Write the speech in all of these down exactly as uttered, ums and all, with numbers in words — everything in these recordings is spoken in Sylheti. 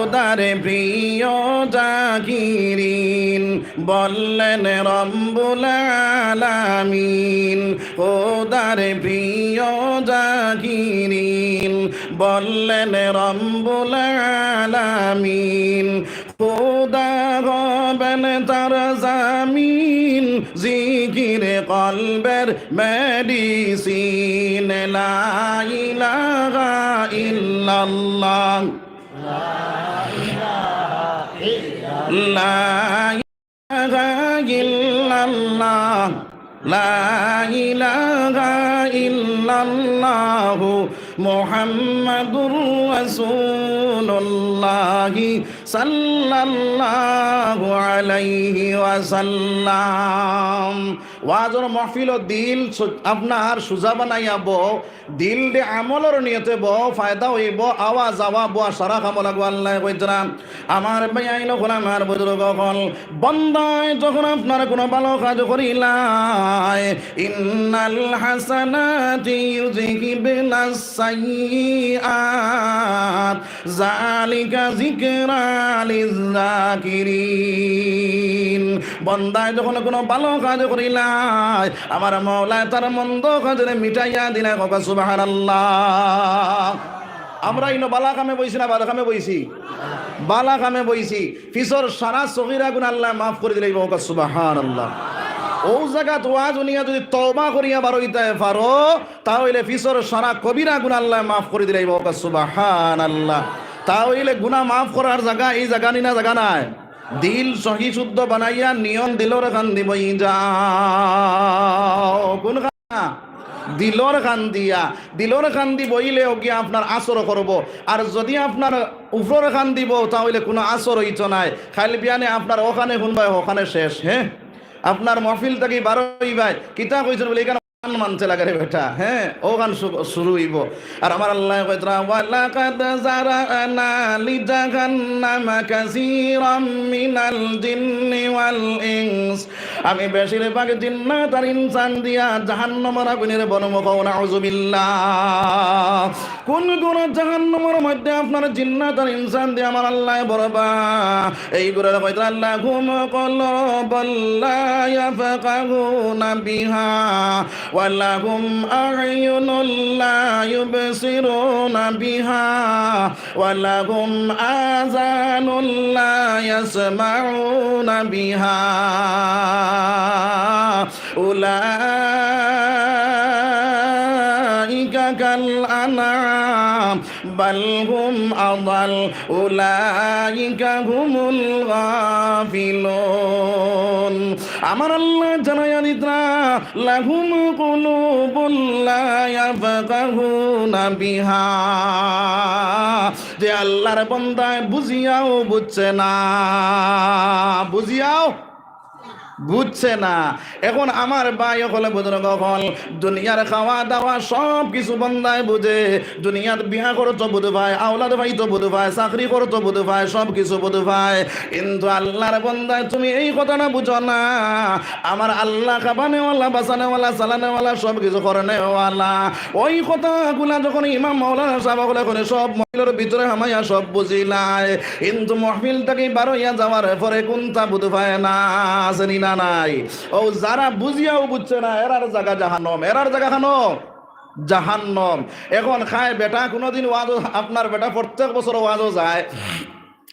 খোদার প্রিয় জাকিরিন, বললেন রব্বুল আলামিন। খোদার প্রিয় জাকিরিন, বললেন রব্বুল আলামিন। খোদা হবেন তার জামিন, জিকির কলবের মেডিসিন। লা ইলাহা ইল্লাল্লাহ। লা ইলাহা ইল্লাল্লাহ, লা ইলাহা ইল্লাল্লাহু মুহাম্মাদুর রাসূলুল্লাহ সাল্লাল্লাহু আলাইহি ওয়াসাল্লাম। ওয়াজর মাহফিলো দিল সু-, আপনার সুজা বানাইয়া বও, দিল দে আমলর নিয়তে বও, ফায়দা অইবো, আওয়া যাওয়া বওয়া সারা কামো লাগবো। আল্লায় কইতরা, আমার ভাইয়াইন অকল, আমার বুজুর্গ অকল, বন্দায় যখন আপনার কুনু ভালো কাজ করিলায়, ইন্নাল হাসানাতি ইউযহিবনাস সাইয়্যিআত, যালিকা যিকরা লিয-যাকিরিন। বন্দায় যখন কুনু ভালো কাজ করিলায়, আমার মওলায় তার মন্দ কাজরে মিটাইয়া দিলায়। কউক্কা সুবহানাল্লাহ। আমরা ইনো ভালা কামে বইছি না বাদ কামে বইছি? ভালা কামে বইছি। পিছর সারা সগীরা গুনা আল্লায় মাফ করি দিলাইবা। কউক্কা সুবহানাল্লাহ। অউ জাগাত ওয়াজ হুনিয়া যুদি তওবা করিয়া বারইতায় পারো, তা অইলে পিছর সারা কবিরা গুনা আল্লায় মাফ করি দিলাইবা। কউক্কা সুবহানাল্লাহ। তা অইলে গুনা মাফ করার জাগা ই জাগা নি না জাগা নায়? দিল সহি শুদ্ধ বানাইয়া নিয়ম দিলর কান্দি বই যাও। কুন কান? দিলর কান্দিয়া। দিলর কান্দি বইলে অগিয়া আপনার আসর করবো। আর যুদি আপনার উপরর কান্দি বও, তা অইলে কুনু আসর অইতো নায়। কাইল বিয়ানে আপনার অখানে হুনবায়, অখানে শেষ, হে? আপনার মাহফিল থাকি বারইবায়, কিতা কইছইন বুলে, ইখান মানতে লাগে রে বেটা, হে? অখান শু-, শুরু অইবো। আর আমার আল্লায় কইতরা, "ওয়ালাকাদ যারানা লিজাহান্নামা কাসীরাম মিনাল জিন্নি ওয়াল ইনস।" আমি বেশিরভাগ জিন্নাত আর ইনসান দিয়া জাহান্নামর আগুনরে বনমু। কও নাউজুবিল্লাহ। কুন কুন জাহান্নামর মধ্যে আপনার জিন্নাত আর ইনসান দিয়া আমার আল্লায় বরবা? এইগুলারে কইতরা, "লাহুম কুলুবুল লা ইয়াফকাহুনা বিহা, ওয়া লাহুম আ'ইউনুল লা ইউবসিরুনা বিহা, ওয়া লাহুম আযানুল লা ইয়াসমাউনা বিহা। উলাইকা কাল আনআম, বাল হুম আদাল, উলাইকা হুমুল গাফিলুন।" আমার আল্লায় জানাইয়া দিতরা, "লাহুম কুলুবুল লা ইয়াফকাহুনা বিহা।" যে আল্লার বন্দায় বুঝিয়াও বুঝছে না, বুঝিয়াও বুঝছে না। এখন আমার ভাই অকল, বুজুর্গ অকল, দুনিয়ার খাওয়া দাওয়া সব কিছু বন্দায় বুঝে, দুনিয়াত বিয়া করতো বুঝ পায়, আওলাদ পাইতো বুঝ পায়, চাকরি করতো বুঝ পায়, সব কিছু বুঝ পায়। কিন্তু আল্লার বন্দায় তুমি এই কথাটা বুঝো না, আমার আল্লা খাবানেওয়ালা, বাঁচানেওয়ালা, চালানেওয়ালা, সব কিছু করনেওয়ালা। ওই কথাগুলা যখন ইমাম মাওলানা সাব অকলে কইন, সব মহফিলর ভিতরে হামাইয়া সব বুঝিলায়, কিন্তু মহফিল থাকি বারইয়া যাওয়ার পরে কুন্তা বুঝ পায় না, আছে নি না নাই? অউ যারা বুঝিয়াও বুঝছে না, এরার জাগা জাহান্নম, এরার জাগা খানো জাহান্নম। এখন খায় বেটা, কুনুদিন ওয়াজো, আপনার বেটা প্রত্যেক বছর ওয়াজো যায়,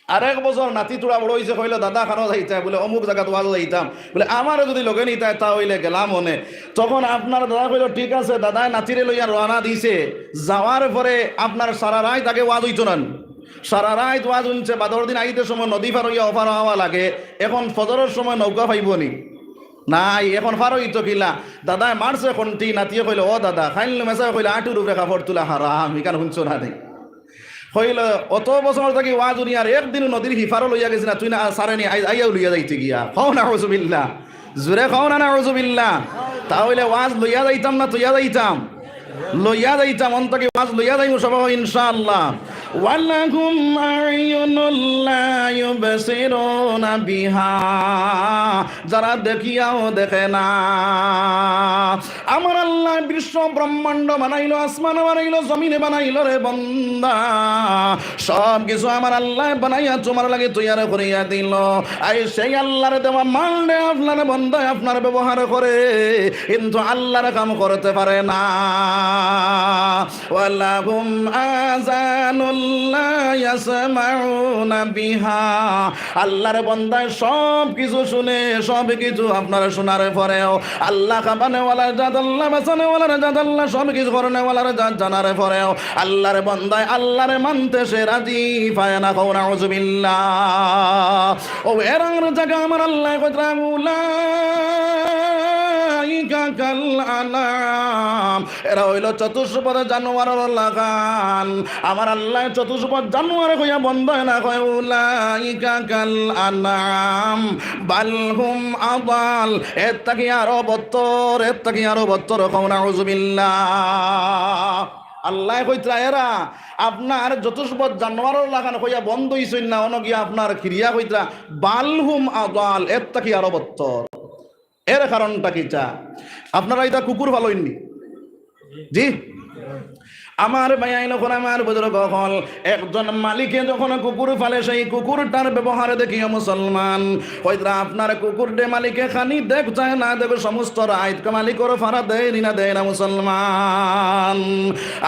আরেক বছর নাতি তুড়া বড় অইছে, কইলো, "দাদা, খানো যাইতায়?" বুলে, "অমুক জাগাত ওয়াজো যাইতাম।" বুলে, "আমারে যুদি লগে নিতায়, তা অইলে গেলাম অনে।" তখন আপনার দাদায় কইলো, "ঠিক আছে।" দাদায় নাতিরে লইয়া রওয়ানা দিছে। যাওয়ার পরে আপনার সারা রাইত আগে ওয়াজ অইতো না নি? সারা রাইত ওয়াজ হুনছে, বাদর দিন আইতে সময় নদী পার অইয়া অপার আওয়া লাগে। এখন ফজরর সময় নৌকা পাইবো নি? নাই, এখন পার অইতো কিলা? দাদায় মারছে কন্টি, নাতিয়ে কইলো, "ও দাদা, খাইল মেসায় কইলো, আটুর উপরে কাপড় তুলা হারাম, ইখান হুনছো না নি?" কইলো, "অত বছর থাকি ওয়াজ হুনিয়ার একদিনও নদীর হিপারও লইয়া গেছি না, তুই না সারে নি, আই-, আইয়াও লইয়া যাইতে গিয়া।" কও নাউজুবিল্লাহ। জোরে কও না নাউজুবিল্লাহ। তা অইলে ওয়াজ লইয়া যাইতাম না থইয়া যাইতাম? লইয়া যাইতাম, অন থাকি ওয়াজ লইয়া যাইমু সবাই ইনশাআল্লাহ। ওয়ালাহুম আ'ইউনুল লা ইউব- يبصرون بها, যারা দেখিয়াও দেখে না। আমার আল্লায় বিশ্ব ব্রহ্মাণ্ড বানাইলো, আসমান বানাইলো, জমিন বানাইলো রে বন্দা। সব কিছু আমার আল্লায় বানাইয়া তুমার লাগি তৈয়ার করিয়া দিলো। আর সেই আল্লাহর দেওয়া মালরে আপনার বন্দায় আপনার ব্যবহার করে, কিন্তু আল্লাহর কাম করতে পারে না। ولهم آذان لا يسمعون بها, আল্লাহর বন্দায় সব কিছু শুনে, সব কিছু আপনার শোনার পরেও, আল্লাহ খাবানেওয়ালার জাত, আল্লাহ বাঁচানেওয়ালার জাত, আল্লাহ সব কিছু করনেওয়ালার জাত জানার পরেও আল্লাহর বন্দায় আল্লাহরে মানতে সে রাজি পায় না। কও নাউজুবিল্লাহ। ও এরার জাগা আমার আল্লায় কইতরা, أولئك كالأنعام, এরা অইলো চতুষ্পদ জানোয়ারর লাখান। আমার আল্লায় চতুষ্পদ জানোয়ার কইয়া বন্দায় না কয়, أولئك كالأنعام بل هم أضل, এর থাকি আরো বত্তর, এর থাকি আরো বত্তর। কও নাউজুবিল্লাহ। আল্লায় কইতরা, এরা আপনার চতুষ্পদ জানোয়ারর লাখান কইয়া বন্ধ অইছইন না, অনো গিয়া আপনার কিতা কইতরা, بل هم أضل, এর থাকি আরো বত্তর। এর কারণটা কিতা? আপনারা ইতা কুকুর পালইন নি? জি? আমার ভাইয়াইন অকল, আমার বুজুর্গ অকল, একজন মালিকে যখন কুকুর পালে, সেই কুকুরটার ব্যবহার দেখিও মুসলমান। কইতরা আপনার কুকুররে মালিকে খানি দেউক চায় না দেউক, সমস্ত রাইত মালিকর ফারা দেয় নি না দেয় না মুসলমান।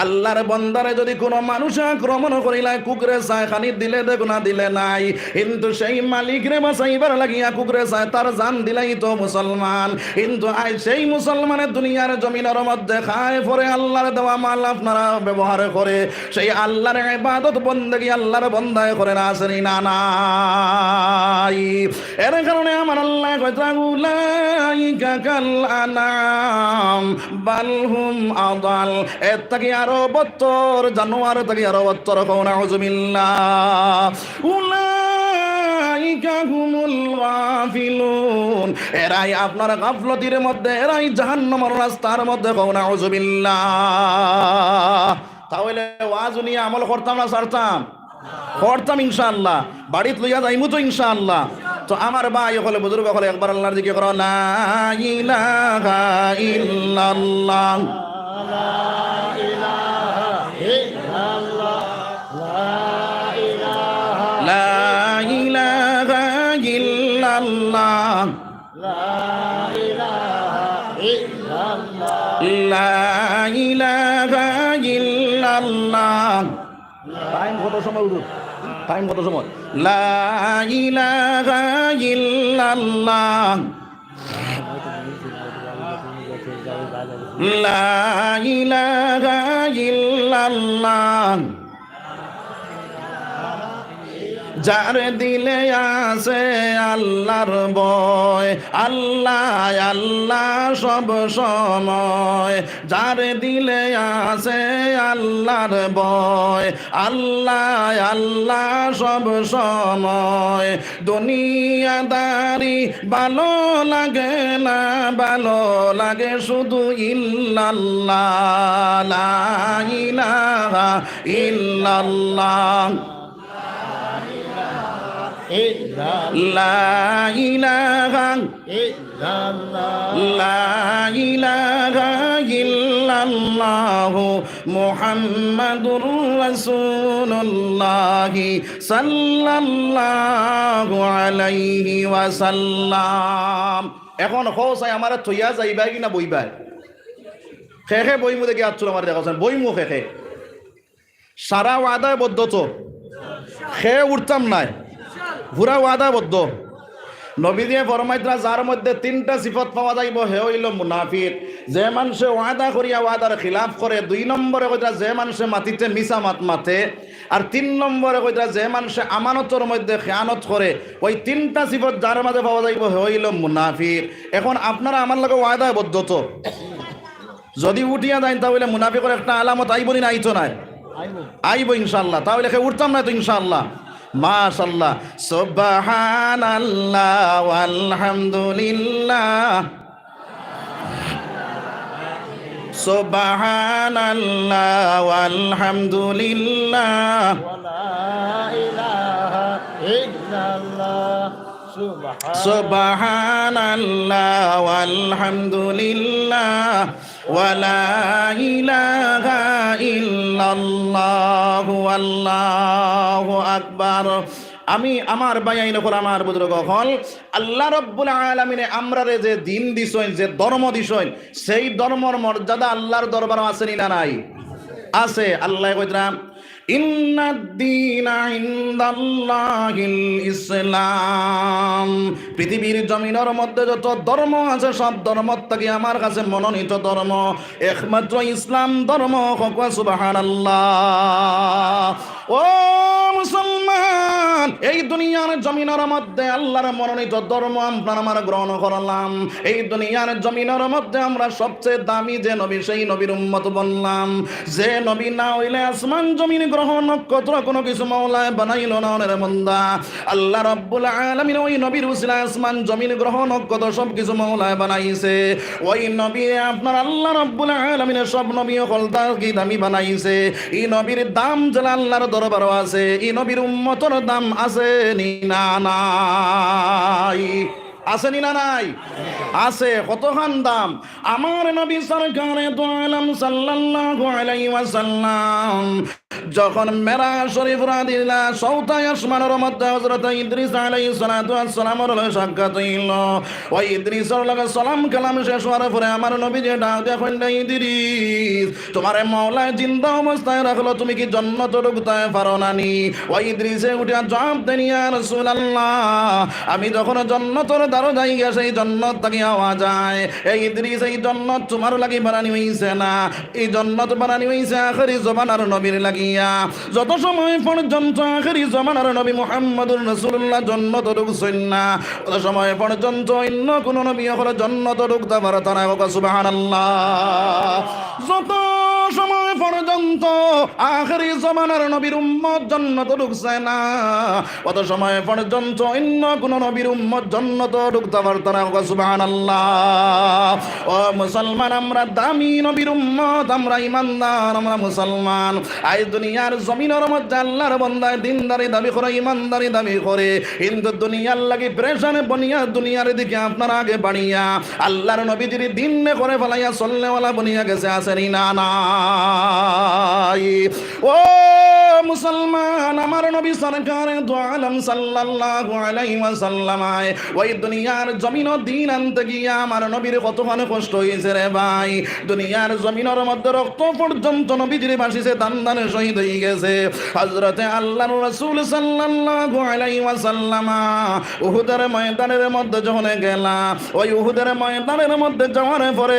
আল্লাহর বন্দারে যদি কুনু মানুষে আক্রমণ করিলায়, কুকুরে চায় খানি দিলে দেউক না দিলে নাই, কিন্তু সেই মালিকরে বাঁচাইবার লাগিয়া কুকুরে চায় তার জান দিলাইতো মুসলমান। কিন্তু আইজ সেই মুসলমানে দুনিয়ার জমিনর মধ্যে খায় পরে আল্লাহর দেওয়া মাল আপনারা ব্যবহার করে, সেই আল্লাহর ইবাদত বন্দেগি আল্লাহর বন্দায় করে না, আছে নি না নাই? এর কারণে আমার আল্লায় কইতরা, أولئك كالأنعام بل هم أضل, এর থাকি আরো বত্তর, জানোয়ার থাকি আরো বত্তর। কও নাউজুবিল্লাহ। أولئك هم الغافلون, এরাই আপনার গাফলতির মধ্যে, এরাই জাহান্নামর রাস্তার মধ্যে। কও নাউজুবিল্লাহ। তাইলে ওয়াজ হুনিয়া আমল করতাম না ছাড়তাম? করতাম ইনশাআল্লাহ। বাড়িত লইয়া যাইমু তো ইনশাআল্লাহ। তো আমার ভাই অকল, বুজুর্গ অকল, একবার আল্লাহর জিকির করো, لا إله إلا الله. لا إله إلا الله. لا إله إلا الله. টাইম কত সময় হুজুর? টাইম কত সময়? لا إله إلا الله. لا إله إلا الله. যার দিলে আছে আল্লাহর ভয়, আল্লাহ, আল্লাহ সব সময়। যার দিলে আছে আল্লাহর ভয়, আল্লাহ, আল্লাহ সব সময়। দুনিয়াদারি ভালো লাগে না, ভালো লাগে শুধু ইল্লাল্লাহ। لا إله إلا الله. لا إله إلا الله. لا إله إلا الله محمد رسول الله صلى الله عليه وسلم. এখন কও চাই, আমারে থইয়া যাইবায় কি না বইবায়? কে কে বইমু দেখি আত তুলো, আমারে দেখাও চাই, বইমু কে কে? সারা ওয়াদায় বদ্ধ তো, কে উঠতাম নায়, পুরা ওয়াদায় বদ্ধ। নবীজিয়ে ফরমাইতরা, যার মধ্যে তিনটা সিফত পাওয়া যাইবো, হে অইলো মুনাফিক। যে মানষে ওয়াদা করিয়া ওয়াদার খিলাফ করে, দুই নম্বরে কইতরা যে মানষে মাতিতে মিছা মাত মাতে, আর তিন নম্বরে কইতরা যে মানষে আমানতর মধ্যে খেয়ানত করে। ওই তিনটা সিফত যার মাঝে পাওয়া যাইবো, হে অইলো মুনাফিক। এখন আপনারা আমার লগে ওয়াদায় বদ্ধ তো? যদি উঠিয়া যাইন, তা অইলে মুনাফিকর একটা আলামত আইবো নি না আইতো নায়? আইবো ইনশাআল্লাহ। তা অইলে কে উঠতাম নায় তো ইনশাআল্লাহ। মাশাআল্লাহ। সুবহানাল্লাহ ওয়ালহামদুলিল্লাহ। সুবহানাল্লাহ ওয়ালহামদুলিল্লাহ। ولا إله إلا الله. سبحان الله والحمد لله ولا إله إلا الله والله أكبر. আমি, আমার ভাইয়াইন অকল, আমার বুজুর্গ অকল, আল্লাহ রাব্বুল আলামিনে আমরারে যে দিন দিছইন, যে ধর্ম দিছইন, সেই ধর্মর মর্যাদা আল্লাহর দরবারো আছে নি না নাই? আছে। আল্লায় কইতরা, "ইন্নাদ দীনা ইনদাল্লাহিল ইসলাম।" পৃথিবীর জমিনর মধ্যে যত ধর্ম আছে, সব ধর্ম থাকি আমার কাছে মনোনীত ধর্ম একমাত্র ইসলাম ধর্ম। কউক্কা সুবহানাল্লাহ। ও মুসলমান, এই দুনিয়ার জমিনর মধ্যে আল্লাহর মনোনীত ধর্ম আপনার আমার গ্রহণ করলাম। এই দুনিয়ার জমিনর মধ্যে আমরা সবচেয়ে দামি যে নবী, সেই নবীর উম্মত বনলাম। যে নবী না অইলে আসমান জমিন গ্রহ নক্ষত্র কোনো কিছু মাওলায় বানাইলো না, অনে রে বান্দা। আল্লাহ রাব্বুল আলামিন ওই নবীর উসিলায় আসমান জমিন গ্রহ নক্ষত্র সব কিছু মাওলায় বানাইছে। ওই নবী আপনার আল্লাহ রাব্বুল আলামিনে সব নবী অকল থাকি দামি বানাইছে। ই নবীর দাম যেলা আল্লাহর দরবারো আছে, ই নবীর উম্মতর দাম আছে নি না নাই? আছে নি না নাই? আছে। কতখান দাম? আমার নবী সরকারে দু আলম সাল্লাল্লাহু আলাইহি ওয়াসাল্লাম যখন মেরাজ শরীফ উড়া দিলা, চৌথায় আসমানর মধ্যে হযরত ইদ্রিস আলাইহিস সালাতু ওয়াস সালামর লগে সাক্ষাৎ অইলো। ওই ইদ্রিসর লগে সালাম কালাম শেষ অওয়ার পরে আমার নবীজি ডাক দিয়া কইলা, "ইদ্রিস, তুমারে মাওলায় জিন্দা অবস্থায় রাখলো, তুমি কি জন্নতো ঢুকতায় পারো না নি?" ওই ইদ্রিসে উঠিয়া জবাব দেইন, "ইয়া রাসূলুল্লাহ, আমি যখন জন্নতর দ্বারো যাইগিয়া, সেই জন্নত থাকি আওয়াজ আয়, 'এ ইদ্রিস, এই জন্নত তুমার লাগি বানানি অইছে না।' ই জন্নত বানানি অইছে আখেরি জমানার নবীর লাগিয়া। যত সময় পর্যন্ত আখেরি জমানার নবী মুহাম্মদুর রাসূলুল্লাহ জন্নতো ঢুকছইন না, অত সময় পর্যন্ত অইন্য কুনু নবী অকল জন্নতো ঢুকতা পারতা না। কউক্কা সুবহানাল্লাহ। যত সময় পর্যন্ত আখেরি জমানার নবীর উম্মত জন্নতো ঢুকছে না, অত সময় পর্যন্ত অইন্য কুনু নবীর উম্মত জন্নতো ঢুকতা পারতা না। কউক্কা সুবহানাল্লাহ। ও মুসলমান, আমরা দামি নবীর উম্মত, আমরা ইমানদার, আমরা মুসলমান। আইজ দুনিয়ার জমিনর মধ্যে আল্লাহর বন্দায় দিনদারি দাবি করে, ইমানদারি দাবি করে, কিন্তু দুনিয়ার লাগি পেরেশান বনিয়া দুনিয়ার দিকে আপনার আগে বাড়িয়া আল্লাহর নবীজির দিন করে ফালাইয়া চলনেওয়ালা বনিয়া গেছে, আছে নি না নাই? ও মুসলমান, আমার নবী সরকারে দু আলম সাল্লাল্লাহু আলাইহি ওয়াসাল্লাম আয় ওই দুনিয়ার জমিনো দিন আনতে গিয়া আমার নবীর কতখান কষ্ট অইছে রে ভাই। দুনিয়ার জমিনর মধ্যে রক্ত পর্যন্ত নবীজির ভাসিছে, দান দানে শহীদ অইগেছে। হযরতে আল্লাহর রাসূল সাল্লাল্লাহু আলাইহি ওয়াসাল্লাম উহুদের ময়দানের মধ্যে যখন গেলা, ওই উহুদের ময়দানের মধ্যে যাওয়ার পরে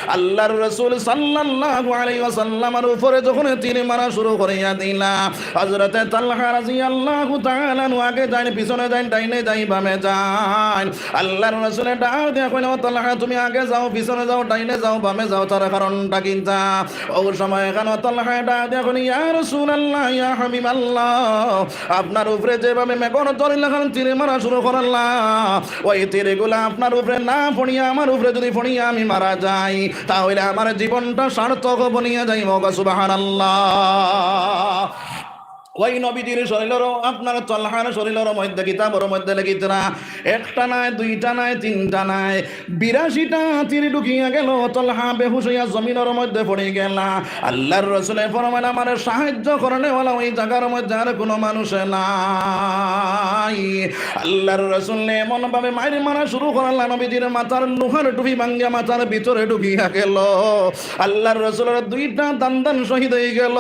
আল্লাহর রাসূল সাল্লাল্লাহু আলাইহি ওয়াসাল্লামর উপরে যখন তীর মারা শুরু করিয়া দিলা, হযরতে তালহা রাদিয়াল্লাহু তাআলা আনহু আগে যাইন, পিছনে যাইন, ডাইনে যাইন, বামে যাইন। আল্লাহর রাসূলে ডাক দিয়া কইলা, "ও তালহা, তুমি আগে যাও, পিছনে যাও, ডাইনে যাও, বামে যাও, তার কারণটা কিতা?" ও সময় এখানো তালহায় ডাক দিয়া কইলা, "ইয়া রাসূলুল্লাহ, ইয়া হাবিবাল্লাহ, আপনার উপরে যেভাবে মেঘর ঝড় লাখান তীর মারা শুরু করলা, ওই তীরগুলা আপনার উপরে না পড়িয়া আমার উপরে যদি পড়িয়া আমি মারা যাই, তাহলে আমার জীবনটা সার্থক বনিয়া যাইবো।" কউক্কা সুবহানাল্লাহ। ওই নবীজির শরীলরও, আপনার তালহার শরীলর মধ্যে, কিতাবর মধ্যে লেখিতরা, একটা নায়, দুইটা নায়, তিনটা নায়, বিরাশিটা তীর ঢুকিয়া গেল। তালহা বেহুশ অইয়া জমিনর মধ্যে পড়ি গেলা। আল্লাহর রাসূলে ফরমাইন, "আমারে সাহায্য করনেওয়ালা ওই জাগার মধ্যে আর কুনু মানুষ নাই।" আল্লাহর রাসূলে এমন ভাবে মাইর মারা শুরু করলা, নবীজির মাথার লোহার টুপি ভাঙ্গিয়া মাথার ভিতরে ঢুকিয়া গেল। আল্লাহর রাসূলর দুইটা দান্দান শহীদ অইগেল।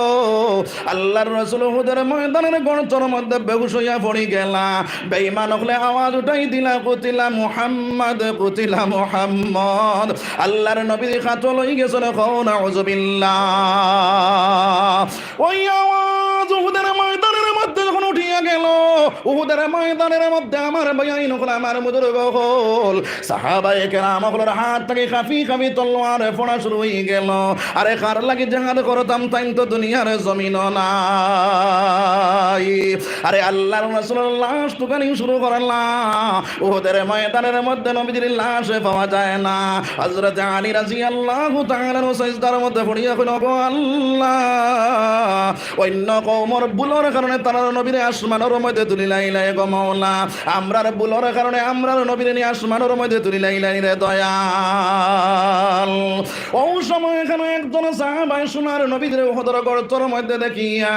আল্লাহর রাসূল উহুদের ময়দানের গর্তর মধ্যে বেহুশ অইয়া পড়ি গেলা। বেঈমান অকলে আওয়াজ উঠাই দিলা, "কুতিলা মুহাম্মদ, কুতিলা মুহাম্মদ।" আল্লাহর নবী কাতল অইগেছইন, কও নাউজুবিল্লাহ। ওই আওয়াজ উহুদের ময়দানের মধ্যে যখন উঠিয়া গেল, উহুদের ময়দানের মধ্যে আমার ভাইয়াইন অকল, আমার বুজুর্গ অকল, সাহাবায়ে কেরাম অকলর হাত থাকি কাঁপি কাঁপি তলোয়ার পড়া শুরু অইগেল। আরে কার লাগি জিহাদ করতাম, তাইন তো দুনিয়ার জমিনো নাই। আরে আল্লাহর রাসূলর লাশ তুকানি শুরু করলা। উহুদের ময়দানের মধ্যে নবীজির লাশ পাওয়া যায় না। হযরত আলী রাদিয়াল্লাহু তাআলা আনহু সিজদার মধ্যে পড়িয়া কইন, "ওগো আল্লাহ, অইন্য কওমর ভুলর কারণে তারার নবীরে আসমানর মধ্যে তুলি তুলিলাইলায় গো মাওলা, আমরার ভুলর কারণে আমরার নবীরে নি আসমানর মধ্যে তুলিলাইলায় রে দয়াল। অউ সময় এখানো একজন সাহাবায় সোনার নবীরে উহুদর গর্তর মধ্যে দেখিয়া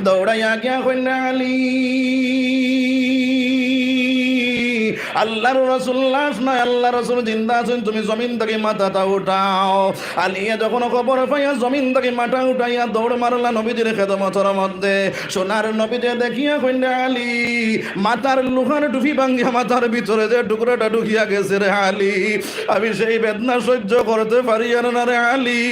দৌড়াইয়া গিয়া কইন, আলী, আল্লাহর রাসূল লাশ নায়, আল্লাহর রাসূল জিন্দা আছইন, তুমি জমিন থাকি মাথাটা উঠাও। আলীয়ে যখন খবর পাইয়া জমিন থাকি মাথা উঠাইয়া দৌড় মারলা নবীজির খেদমতর মধ্যে, সোনার নবীজিরে দেখিয়া কইন, আলী, মাথার লোহার টুপি ভাঙ্গিয়া মাথার ভিতরে যে টুকরাটা ঢুকিয়া গেছে রে আলী, আমি সেই বেদনা সহ্য করতে পারিয়ার না রে আলী,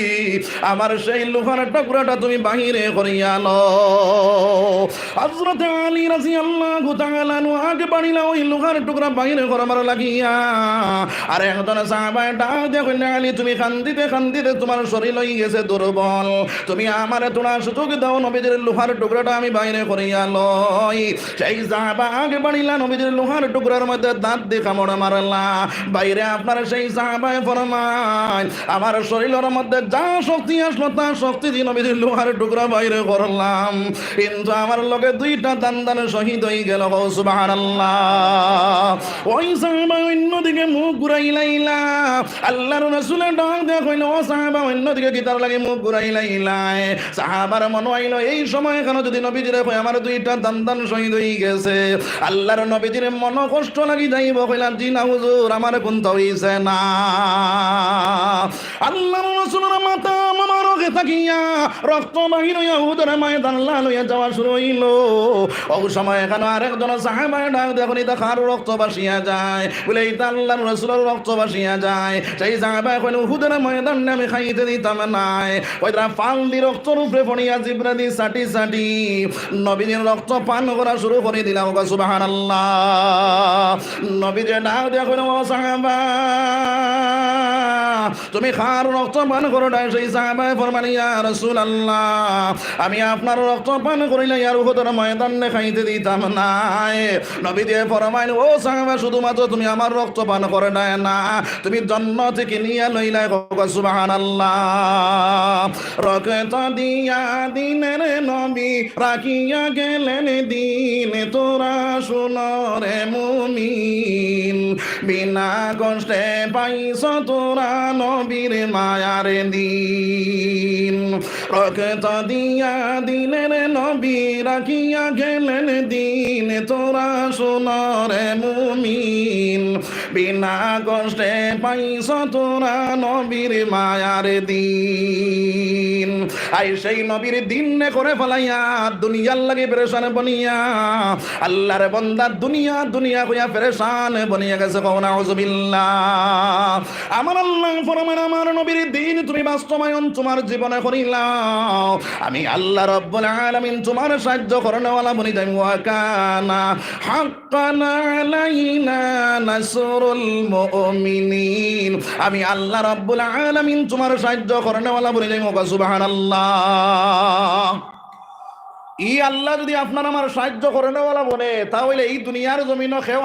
আমার সেই লোহার টুকরাটা তুমি বাহিরে করিয়া লও। হযরত আলী রাদিয়াল্লাহু তাআলা আনহু আগে বাড়িলা ওই লোহার টুকরা বাইরে করবার লাগিয়া। আর একজন সাহাবায় ডাক দিয়া কইলা, আলী, তুমি কান্দিতে কান্দিতে তোমার শরীর অই গেছে দুর্বল, তুমি আমারে থুড়া সুযোগ দাও, নবীজির লোহার টুকরাটা আমি বাইরে করিয়া লই। সেই সাহাবা আগে বাড়িলা নবীজির লোহার টুকরার মধ্যে দাঁত দি কামড় মারলা। বাইরে আপনার সেই সাহাবায় ফরমাইন, আমার শরীরর মধ্যে যা শক্তি আসলো, তা শক্তি দি নবীজির লোহার টুকরা বাইরে করলাম, কিন্তু আমার লগে দুইটা দান্দান শহীদ অই গেল। কও সুবহানাল্লাহ। ওই সাহাবা অন্যদিকে মুখ ঘুরাইলাইলা। আল্লাহর রাসূলে ডাক দিয়া কইন, ও সাহাবা, অন্যদিকে কিতার লাগি মুখ ঘুরাইলাইলায়? সাহাবার মনো অইলো, এই সময় এখানো যদি নবীজিরে কই আমার দুইটা দান্দান শহীদ অই গেছে, আল্লাহর নবীজির মনো কষ্ট লাগি যাইবো। কইলা, জি না হুজুর, আমার কুন্তা অইছে না। আল্লাহর রাসূলর মাথা মোবারকে থাকিয়া রক্ত বাহির অইয়া উহুদর ময়দান লাল অইয়া যাওয়া শুরু অইলো। অউ সময় এখানো আরেকজন সাহাবায় ডাক দিয়া কইন, ইতা কার রক্ত ভাসিয়া যায়? বলে, ইতা আল্লাহর রাসূলর রক্ত ভাসিয়া যায়। সেই সাহাবায় কইন, উহুদর ময়দান আমি খাইতে দিতাম নায়। ওই তারা পাল দি রক্তর উপরে পড়িয়া জিব্রা দি চাটি চাটি নবীজির রক্ত পান করা শুরু করি দিলা। কও সুবহানাল্লাহ। নবীজিরে ডাক দিয়া কইন, ও সাহাবা, তুমি কার রক্ত পান কররায়? সেই সাহাবায় ফরমাইন, ইয়া রাসূলুল্লাহ, আমি আপনার রক্ত পান করিলাই, আর উহুদর ময়দানে খাইতে দিতাম নায়। নবীজিয়ে ফরমাইন, ও সাহাবা, শুধুমাত্র তুমি আমার রক্ত পান কররায় না, তুমি জন্নতি কিনিয়া লইলায়। কও সুবহানাল্লাহ। রক্ত দিয়া দিনের নবী রাখিয়া গেলেন দিন, তোরা শুন রে মুমিন, বিনা কষ্টে পাইছ তোরা নবীর মায়ার দিন। রক্ত দিয়া দিনের নবী রাখিয়া গেলেন দিন, তোরা শুন রে মুমিন, বিনা কষ্টে পাইছ তোরা নবীর মায়ার দিন। আই সেই নবীর দিন নে করে ফালাইয়া দুনিয়ার লাগি পেরেশান বনিয়া আল্লাহর বন্দা দুনিয়া দুনিয়া কইয়া পেরেশান বনিয়া গেছে। কও নাউজুবিল্লাহ। আমার আল্লায় ফরমাইন, আমার নবীর দিন তুমি বাস্তবায়ন তোমার জীবনে করিলাও, আমি আল্লাহ রাব্বুল আলামিন তোমার সাহায্য করনেওয়ালা বনি যাইমু। ওয়া কানা হাক্কান আলাইনা নাসরুল মুমিনিন, আমি আল্লাহ রাব্বুল আলামিন তোমার সাহায্য করনেওয়ালা বনি যাইমু। কও সুবহানাল্লাহ। ই আল্লাহ যদি আপনার আমার সাহায্য করনেওয়ালা বনে, তাহলে এই দুনিয়ার জমিনো কেউ